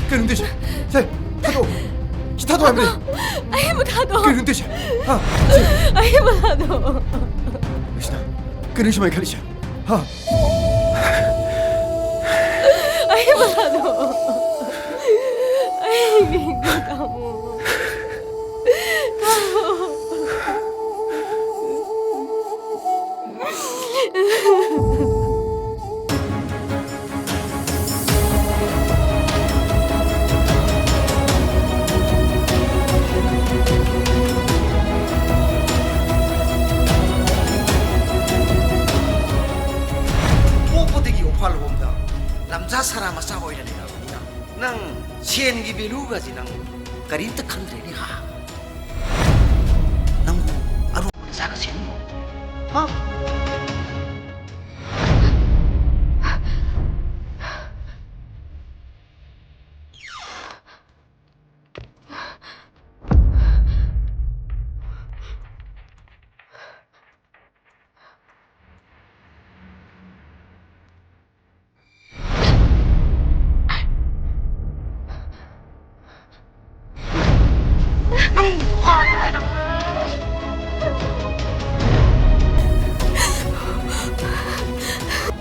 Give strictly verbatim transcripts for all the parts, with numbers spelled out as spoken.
ꯀꯩꯅꯣꯝ ꯇꯧꯁꯦ꯫ ꯁꯦ, ꯊꯥꯗꯣꯛꯑꯣ꯫ ꯁꯤ ꯊꯥꯗꯣꯛꯑꯣ ꯍꯥꯏꯕꯅꯦ꯫ ꯑꯩꯕꯨ ꯊꯥꯗꯣꯛꯑꯣ꯫ ꯀꯩꯅꯣꯝ ꯇꯧꯁꯦ꯫ ꯍꯥ? ꯁꯤ꯫ ꯑꯩꯕꯨ ꯊꯥꯗꯣꯛꯑꯣ꯫ ꯀ꯭ꯔꯤꯁꯅ, ꯀꯩꯅꯣ ꯁꯨꯃꯥꯏꯅ ꯈꯜꯂꯤꯁꯦ? ꯍꯥ? ꯑꯩꯕꯨ ꯊꯥꯗꯣꯛꯑꯣ꯫ ꯑꯩ ꯇꯥꯃꯣ꯫ ꯇꯥꯃꯣ꯫ ꯄꯣꯛꯄꯗꯒꯤ ꯋꯥꯐꯥꯜ ꯍꯣꯝꯗ ꯂꯝꯖꯥ ꯁꯔꯥ ꯃꯆꯥ ꯑꯣꯏꯅ ꯂꯩꯔꯛꯑꯕꯅꯤꯅ, ꯅꯪ ꯁꯦꯟꯒꯤ value ꯒꯁꯤ ꯅꯪ ꯀꯔꯤꯝꯇ ꯈꯟꯗ꯭ꯔꯦꯅꯦ, ꯍꯥ? ꯅꯪꯕꯨ ꯑꯔꯨꯕ ꯅꯆꯥꯒ ꯁꯦꯝꯃꯤꯕꯣ? ꯍꯥ?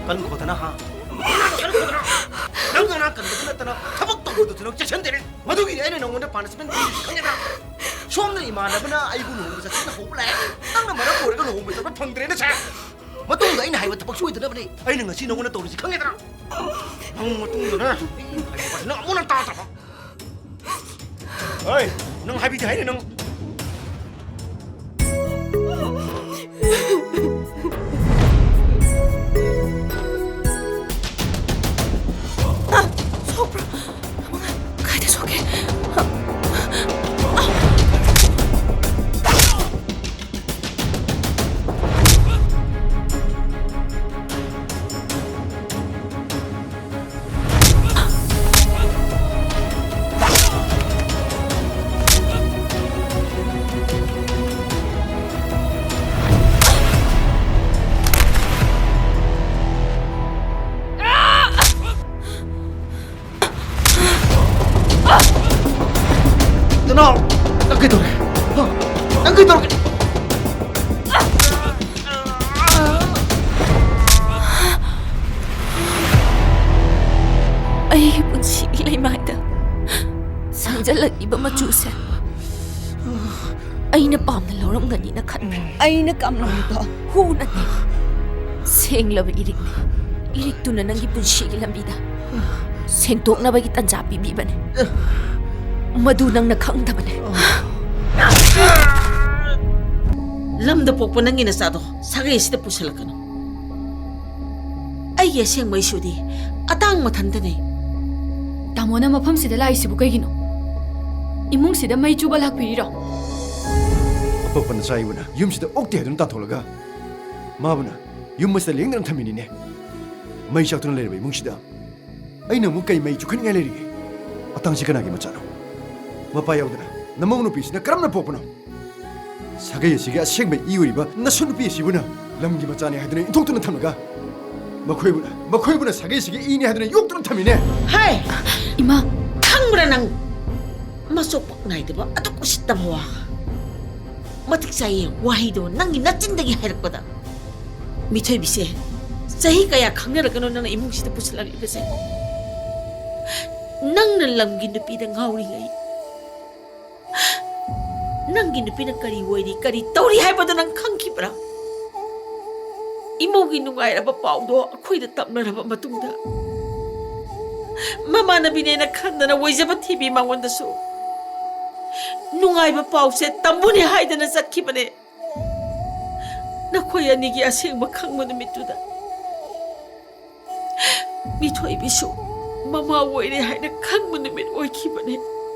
ꯀꯟꯈꯣꯗꯅ, ꯍꯥ? ꯀꯟꯈꯣꯗꯅ! ꯅꯪ ꯅꯅꯥ ꯀꯟꯕꯗ ꯅꯠꯇꯅ ꯊꯕꯛ ꯇꯧꯕꯗꯁꯨ ꯅꯪ ꯆꯦꯛꯁꯤꯟꯗꯦꯅꯦ꯫ ꯃꯗꯨꯒꯤꯗꯤ ꯑꯩꯅ ꯅꯪꯉꯣꯟꯗ punishment ꯄꯤꯔꯤꯁꯤ ꯈꯪꯉꯦꯗꯅ? ꯁꯣꯝꯗ ꯏꯃꯥꯟꯅꯕꯅ ꯑꯩꯕꯨ ꯂꯨꯍꯣꯡꯕ ꯆꯠꯁꯤꯟꯅ ꯍꯧꯕ ꯂꯥꯛꯑꯦ꯫ ꯅꯪꯅ ꯃꯔꯝ ꯑꯣꯏꯔꯒ ꯂꯨꯍꯣꯡꯕ ꯆꯠꯄ ꯐꯪꯗ꯭ꯔꯦꯅꯦ ꯁꯦ꯫ ꯃꯇꯨꯡꯗ ꯑꯩꯅ ꯍꯥꯏꯕ ꯊꯕꯛ ꯁꯣꯏꯗꯅꯕꯅꯦ ꯑꯩꯅ ꯉꯁꯤ ꯅꯪꯉꯣꯟꯗ ꯇꯧꯔꯤꯁꯤ ꯈꯪꯉꯦꯗꯅ? ꯅꯪ ꯃꯇꯨꯡꯗꯅꯦ, ꯑꯩꯅ ꯍꯥꯏꯕ ꯅꯪ ꯑꯃꯨꯛ ꯅꯪ ꯇꯥꯗ꯭ꯔꯕ? ꯍꯣꯏ, ꯅꯪ ꯍꯥꯏꯕꯤꯗꯦ ꯍꯥꯏꯅꯦ ꯅꯪ꯫ ꯑ, ꯁꯣꯛꯄ꯭ꯔꯣ? ꯀꯥꯏꯗ ꯁꯣꯛꯀꯦ? ꯅꯪ ꯀꯩꯗꯧꯔꯦ? ꯍꯥ? ꯅꯪ ꯀꯩꯗꯧꯔꯒꯦ? ꯑꯩꯒꯤ ꯄꯨꯟꯁꯤꯒꯤ ꯂꯩꯃꯥꯏꯗ ꯁꯪꯖꯜꯂꯛꯂꯤꯕ ꯃꯆꯨꯁꯦ ꯑꯩꯅ ꯄꯥꯝꯅ ꯂꯧꯔꯝꯒꯅꯤꯅ ꯈꯟꯕ꯭ꯔꯥ? ꯑꯩꯅ ꯀꯥꯝꯂꯝꯂꯤꯕ ꯍꯨ ꯅꯠꯇꯦ, ꯁꯦꯡꯂꯕ ꯏꯔꯤꯛꯅꯤ꯫ ꯏꯔꯤꯛꯇꯨꯅ ꯅꯪꯒꯤ ꯄꯨꯟꯁꯤꯒꯤ ꯂꯝꯕꯤꯗ ꯁꯦꯡꯗꯣꯛꯅꯕꯒꯤ ꯇꯟꯖꯥ ꯄꯤꯕꯤꯕꯅꯤ꯫ ꯃꯗꯨ ꯅꯪꯅ ꯈꯪꯗꯕꯅꯤ꯫ ꯂꯝꯗ ꯄꯣꯛꯄ ꯅꯪꯒꯤ ꯅꯆꯥꯗꯣ ꯁꯥꯒꯩ ꯑꯁꯤꯗ ꯄꯨꯁꯜꯂꯛꯀꯅꯨ꯫ ꯑꯩꯒꯤ ꯑꯁꯦꯡꯕ ꯏꯁꯨꯗꯤ ꯑꯇꯥꯡ ꯃꯊꯟꯇꯅꯤ꯫ ꯇꯥꯃꯣꯅ ꯃꯐꯝꯁꯤꯗ ꯂꯥꯛꯏꯁꯤꯕꯨ ꯀꯩꯒꯤꯅꯣ? ꯏꯃꯨꯡꯁꯤꯗ ꯃꯩ ꯆꯨꯕ ꯂꯥꯛꯄꯤꯔꯤꯔꯣ? ꯑꯄꯣꯛꯄ ꯅꯆꯥ ꯑꯩꯕꯨꯅ ꯌꯨꯝꯁꯤꯗ ꯑꯣꯛꯇꯦ ꯍꯥꯏꯗꯨꯅ ꯇꯥꯟꯊꯣꯛꯂꯒ, ꯃꯥꯕꯨꯅ ꯌꯨꯝ ꯑꯁꯤꯗ ꯂꯦꯡꯗꯅ ꯊꯝꯃꯤꯅꯤꯅꯦ꯫ ꯃꯩ ꯆꯥꯛꯇꯨꯅ ꯂꯩꯔꯕ ꯏꯃꯨꯡꯁꯤꯗ ꯑꯩꯅ ꯑꯃꯨꯛ ꯀꯩ ꯃꯩ ꯆꯨꯈꯠꯅꯤꯡꯉꯥꯏ ꯂꯩꯔꯤꯒꯦ? ꯑꯇꯥꯡꯁꯤ ꯀꯅꯥꯒꯤ ꯃꯆꯥꯅꯣ? ꯃꯄꯥ ꯌꯥꯎꯗꯅ ꯅꯃꯧ ꯅꯨꯄꯤꯁꯤꯅ ꯀꯔꯝꯅ ꯄꯣꯛꯄꯅꯣ? ꯁꯥꯒꯩ ꯑꯁꯤꯒꯤ ꯑꯁꯦꯡꯕ ꯏ ꯑꯣꯏꯔꯤꯕ ꯅꯁꯨ ꯅꯨꯄꯤ ꯑꯁꯤꯕꯨꯅ ꯂꯝꯒꯤ ꯃꯆꯥꯅꯤ ꯍꯥꯏꯗꯨꯅ ꯏꯟꯊꯣꯛꯇꯨꯅ ꯊꯝꯂꯒ, ꯃꯈꯣꯏꯕꯨꯅ, ꯃꯈꯣꯏꯕꯨꯅ ꯁꯥꯒꯩ ꯑꯁꯤꯒꯤ ꯏꯅꯤ ꯍꯥꯏꯗꯨꯅ ꯌꯣꯛꯇꯨꯅ ꯊꯝꯃꯤꯅꯦ꯫ ꯍꯥꯏ! ꯏꯃꯥ! ꯈꯪꯕ꯭ꯔꯥ ꯅꯪ? ꯃꯆꯣꯛ ꯄꯛ ꯅꯥꯏꯗꯕ ꯑꯗꯨꯛ ꯎꯁꯤꯠꯇꯕ ꯋꯥ꯫ ꯃꯇꯤꯛ ꯆꯥꯏꯌꯦ ꯋꯥꯍꯩꯗꯣ ꯅꯪꯒꯤ ꯅꯆꯤꯟꯗꯒꯤ ꯍꯥꯏꯔꯛꯄꯗ꯫ ꯃꯤꯊꯣꯏꯕꯤꯁꯦ, ꯆꯍꯤ ꯀꯌꯥ ꯈꯪꯅꯔꯒꯅꯣ ꯅꯪꯅ ꯏꯃꯨꯡꯁꯤꯗ ꯄꯨꯁꯤꯜꯂꯛꯂꯤꯕꯁꯦ? ꯅꯪꯅ ꯂꯝꯒꯤ ꯅꯨꯄꯤꯗ ꯉꯥꯎꯔꯤꯉꯩ, ꯅꯪꯒꯤ ꯅꯨꯄꯤꯅ ꯀꯔꯤ ꯑꯣꯏꯔꯤ, ꯀꯔꯤ ꯇꯧꯔꯤ ꯍꯥꯏꯕꯗꯣ ꯅꯪ ꯈꯪꯈꯤꯕ꯭ꯔꯥ? ꯏꯃꯧꯒꯤ ꯅꯨꯡꯉꯥꯏꯔꯕ ꯄꯥꯎꯗꯣ ꯑꯩꯈꯣꯏꯗ ꯇꯝꯅꯔꯕ ꯃꯇꯨꯡꯗ, ꯃꯃꯥꯟꯅꯕꯤꯅꯦꯅ ꯈꯟꯗꯅ ꯑꯣꯏꯖꯕ ꯊꯤꯕꯤ ꯃꯉꯣꯟꯗꯁꯨ ꯅꯨꯡꯉꯥꯏꯕ ꯄꯥꯎꯁꯦ ꯇꯝꯕꯨꯅꯤ ꯍꯥꯏꯗꯅ ꯆꯠꯈꯤꯕꯅꯦ꯫ ꯅꯈꯣꯏ ꯑꯅꯤꯒꯤ ꯑꯁꯦꯡꯕ ꯈꯪꯕ ꯅꯨꯃꯤꯠꯇꯨꯗ ꯃꯤꯊꯣꯏꯕꯤꯁꯨ ꯃꯃꯥ ꯑꯣꯏꯔꯦ ꯍꯥꯏꯅ ꯈꯪꯕ ꯅꯨꯃꯤꯠ ꯑꯣꯏꯈꯤꯕꯅꯦ꯫